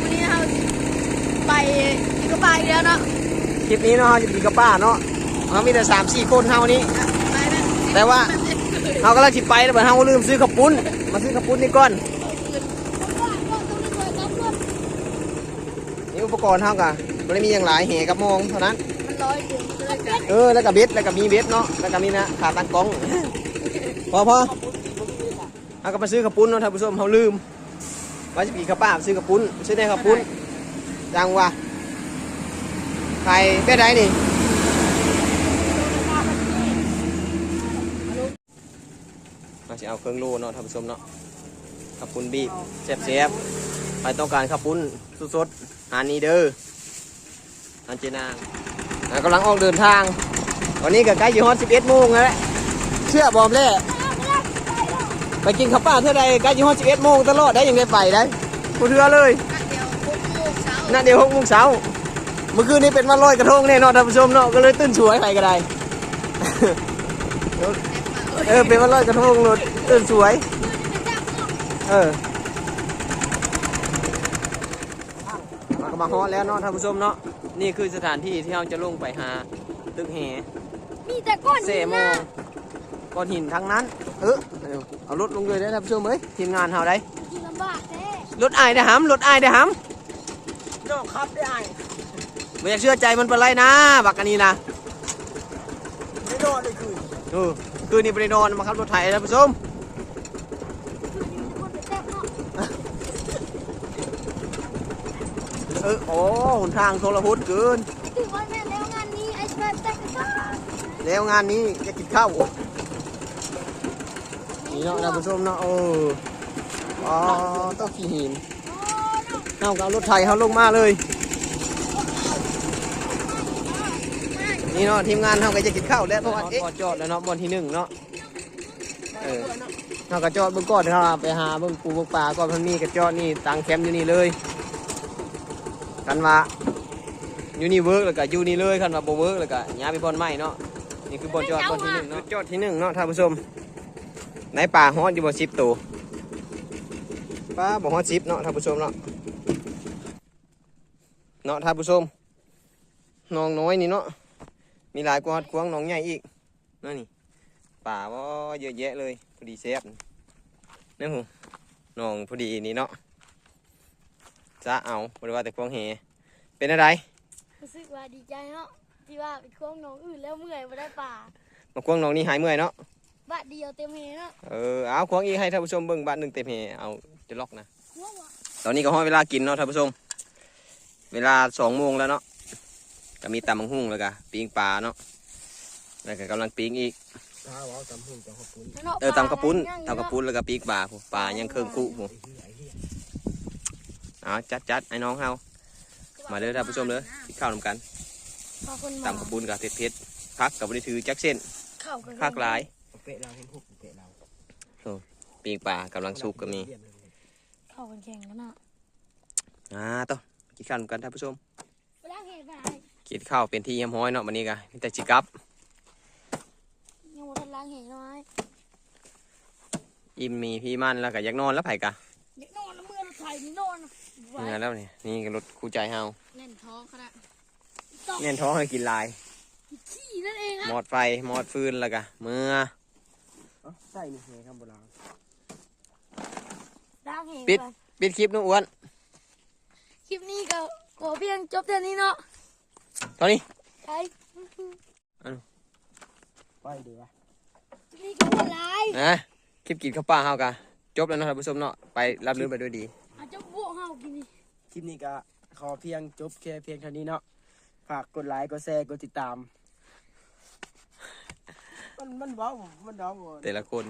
ມື້ນີ້ເຮົາໄປກິນເຂົ້າປ່າອີກແລ້ວເນາະ. ຄລິບນີ້ເນາະ ເຮົາຈະໄປກິນເຂົ້າປ່າເນາະ. ເຮົາມີແຕ່ສາມສີ່ຄົນເຮົານີ້ ແຕ່ວ່າເຮົາກຳລັງຊິໄປແລ້ວ ບັດເຮົາລືມຊື້ເຂົ້າປຸ້ນ. ມາຊື້ເຂົ້າປຸ້ນນີ້ກ່ອນ. ນີ້ອຸປະກອນເຮົາກະບໍ່ໄດ້ມີຫຍັງຫຼາຍ ແຫກັບມອງເທົ່ານັ້ນ. ມັນລອຍຢູ່ ເອີ ແລ້ວກະເບັດ ແລ້ວກະມີເບັດເນາະ ແລ້ວກະມີນະ ຂາຕັ້ງກ້ອງ. ພໍ ພໍ ເຮົາກະມາຊື້ເຂົ້າປຸ້ນເນາະທ່ານຜູ້ຊົມ ເຮົາລືມ ວ່າຊິໄປກິນເຂົ້າປ່າ ຊື້ເຂົ້າປຸ້ນ ຊື້ແດ່ເຂົ້າປຸ້ນ. ຈັ່ງວ່າ ຂາຍແບບໃດນີ້? ເຮົາຊິເອົາເຄິ່ງໂລເນາະທ່ານຜູ້ຊົມເນາະ ເຂົ້າປຸ້ນບີບແຊບໆ. ໃຜຕ້ອງການເຂົ້າປຸ້ນສົດໆ ຮ້ານນີ້ເດີ ຮ້ານເຈນາງ. ອ່າ ກຳລັງອອກເດີນທາງ ຕອນນີ້ກະໃກ້ຊິຮອດສິບເອັດໂມງແລ້ວ. ເຊື່ອບໍ່ແຫຼະ ໄປກິນເຂົ້າປ່າເທື່ອໃດໃກ້ຊິຮອດສິບເອັດໂມງຕະຫຼອດໄດ໋ ຍັງໄດ້ໄປໄດ໋ ບໍ່ເທື່ອເລີຍ. ນັດດຽວຫົກໂມງເຊົ້າ ມື້ຄືນນີ້ເປັນວັນລອຍກະທົງແນ່ເນາະທ່ານຜູ້ຊົມເນາະ ກະເລີຍຕື່ນສວຍ ໃຜກະໄດ້. ເອີ ເປັນວັນລອຍກະທົງໂລດ ຕື່ນສວຍ. ເອີ ເຮົາກະມາຮອດແລ້ວເນາະທ່ານຜູ້ຊົມເນາະ. ນີ້ຄືສະຖານທີ່ທີ່ເຮົາຈະລົງໄປຫາຕຶກແຫ ມີແຕ່ກ້ອນຫີນນະ ກ້ອນຫີນທັງນັ້ນ. ເອີ ເອົາລົດລົງເລີຍເດີທ່ານຜູ້ຊົມເອີຍ ທີມງານເຮົາໄດ໋. ຂີ່ລຳບາກແທ້ ລົດອ້າຍໄດ໋ຫຳ ລົດອ້າຍໄດ໋ຫຳ. ນ້ອງຂັບໄດ້ອ້າຍ ບໍ່ຢາກເຊື່ອໃຈມັນປານໃດນາ ບັກອັນນີ້ນະ. ໄດ້ນອນໄດ້ຄືນ ເອີ ຄືນນີ້ບໍ່ໄດ້ນອນ ມາຂັບລົດໄຖທ່ານຜູ້ຊົມ. ເອີ ໂອ້ ຫົນທາງທໍລະຫົດເກີນ. ຖືວ່າແມ່ນແລ້ວງານນີ້ ໄອ້າຍຊິມາແຕ່ງກະຊາກ ແລ້ວງານນີ້ຢາກກິນເຂົ້າ. ນີ້ເນາະທ່ານຜູ້ຊົມເນາະ ໂອ້ ອໍ ໂຕະ ຂີ້ຫີນ. ເຮົາກະເອົາລົດໄຖເຮົາລົງມາເລີຍ. ນີ້ເນາະ ທີມງານເຮົາກະຈະກິນເຂົ້າແລ້ວ ເພາະວ່າ ເອະ ຮອດຈອດແລ້ວເນາະ ບ່ອນທີໜຶ່ງເນາະ. ເອີ ເຮົາກະຈອດເບິ່ງກ່ອນ ເຮົາໄປຫາເບິ່ງປູເບິ່ງປາກ່ອນ ມັນມີກະຈອດນີ້ ຕັ້ງແຄມຢູ່ນີ້ເລີຍ. ຄັນວ່າຢູ່ນີ້ເວີກແລ້ວກະຢູ່ນີ້ເລີຍ ຄັນວ່າບໍ່ເວີກແລ້ວກະຍ້າຍໄປບ່ອນໃໝ່ເນາະ. ນີ້ຄືບ່ອນຈອດບ່ອນທີໜຶ່ງເນາະ ຈຸດຈອດທີໜຶ່ງເນາະທ່ານຜູ້ຊົມ. ໄດ້ປາຮອດຢູ່ບໍ່ ສິບໂຕ? ປາບໍ່ຮອດສິບເນາະທ່ານຜູ້ຊົມເນາະ ເນາະທ່ານຜູ້ຊົມ. ໜອງນ້ອຍນີ້ເນາະ ມີຫຼາຍກວ່າຮອດຂວາງໜອງໃຫຍ່ອີກ. ນັ້ນນີ້ ປາບໍ່ເຍອະແຍະເລີຍ ພໍດີແຊບ. ນີ້ຫູ ໜອງພໍດີນີ້ເນາະ ຈະເອົາ ບໍ່ໄດ້ວ່າແຕ່ຂວາງແຫ. ເປັນແນວໃດ? ຮູ້ສຶກວ່າດີໃຈເນາະ ທີ່ວ່າໄປຂວາງໜອງອື່ນແລ້ວເມື່ອຍ ບໍ່ໄດ້ປາ ມາຂວາງໜອງນີ້ຫາຍເມື່ອຍເນາະ. ບາດດຽວເຕັມແຫເນາະ. ເອີ ເອົາຂວາງອີກໃຫ້ທ່ານຜູ້ຊົມເບິ່ງ ບາດໜຶ່ງເຕັມແຫ ເອົາຈະລັອກນະ. ຕອນນີ້ກະຮອດເວລາກິນເນາະທ່ານຜູ້ຊົມ ເວລາສອງໂມງແລ້ວເນາະ. ກະມີຕຳບັກຫຸ່ງ ແລ້ວກະປີ້ງປາເນາະ ແລ້ວກະກຳລັງປີ້ງອີກ. ເອີ ຕຳເຂົ້າປຸ້ນ ຕຳເຂົ້າປຸ້ນ ແລ້ວກະປີ້ງປາ ປາຍັງເຄິ່ງຄຸພຸ້ນ. ເອົາ ຈັດໆ ອ້າຍນ້ອງເຮົາ ມາເດີທ່ານຜູ້ຊົມເດີ ກິນເຂົ້ານຳກັນ. ຕຳເຂົ້າປຸ້ນກະເຜັດໆ ຜັກກະບໍ່ໄດ້ຖືຈັກເສັ້ນ ຄັກຫຼາຍ. ໂອ້ ປີ້ງປາກຳລັງສຸກກະມີ. ເຂົ້າກັນແຂງແລ້ວເນາະ. ອ່າ ໂຕ ກິນເຂົ້ານຳກັນທ່ານຜູ້ຊົມ. ກິນເຂົ້າເປັນທີ່ຮຽບຮ້ອຍເນາະ ບາດນີ້ກະມີແຕ່ຊິກັບ. ຍັງບໍ່ທັນລ້າງແຫງເນາະອ້າຍ. ອີ່ມມີທີ່ມັນແລ້ວກະຢາກນອນແລ້ວ ໃຜກະຢາກນອນແລ້ວ. ເມື່ອລົດໄຖນີ້ນອນ ເມື່ອແລ້ວນີ້ ນີ້ກະລົດຄູ່ໃຈເຮົາ. ແໜ້ນທ້ອງຂະໜາດ ແໜ້ນທ້ອງໃຫ້ກິນຫຼາຍ ຂີ້ນັ້ນເອງ. ມອດໄຟ ມອດຟືນ ແລ້ວກະເມື່ອ. ເອົ້າ ໃສ່ນີ້ແຫງບໍ່ລ້າງ. ລ້າງແຫງ ປິດ ປິດຄລິບໜູອ້ວນ. ຄລິບນີ້ກະຂໍພຽງຈົບເທົ່ານີ້ເນາະ ເທົ່ານີ້ ໄປ ໄປດີວະ. ຄລິບນີ້ກະບໍ່ຫຼາຍນະ ຄລິບກິນເຂົ້າປ່າເຮົາກະຈົບແລ້ວເນາະທ່ານຜູ້ຊົມເນາະ ໄປລາບລື່ນໄປດ້ວຍດີ. ອາ ຈົບພວກເຮົາກິນນີ້ ຄລິບນີ້ກະຂໍພຽງຈົບແຄ່ພຽງເທົ່ານີ້ເນາະ. ຝາກກົດໄລ ກົດແຊ ກົດຕິດຕາມ. ມັນ ມັນເວົ້າ ມັນເວົ້າ ແຕ່ລະຄົນ.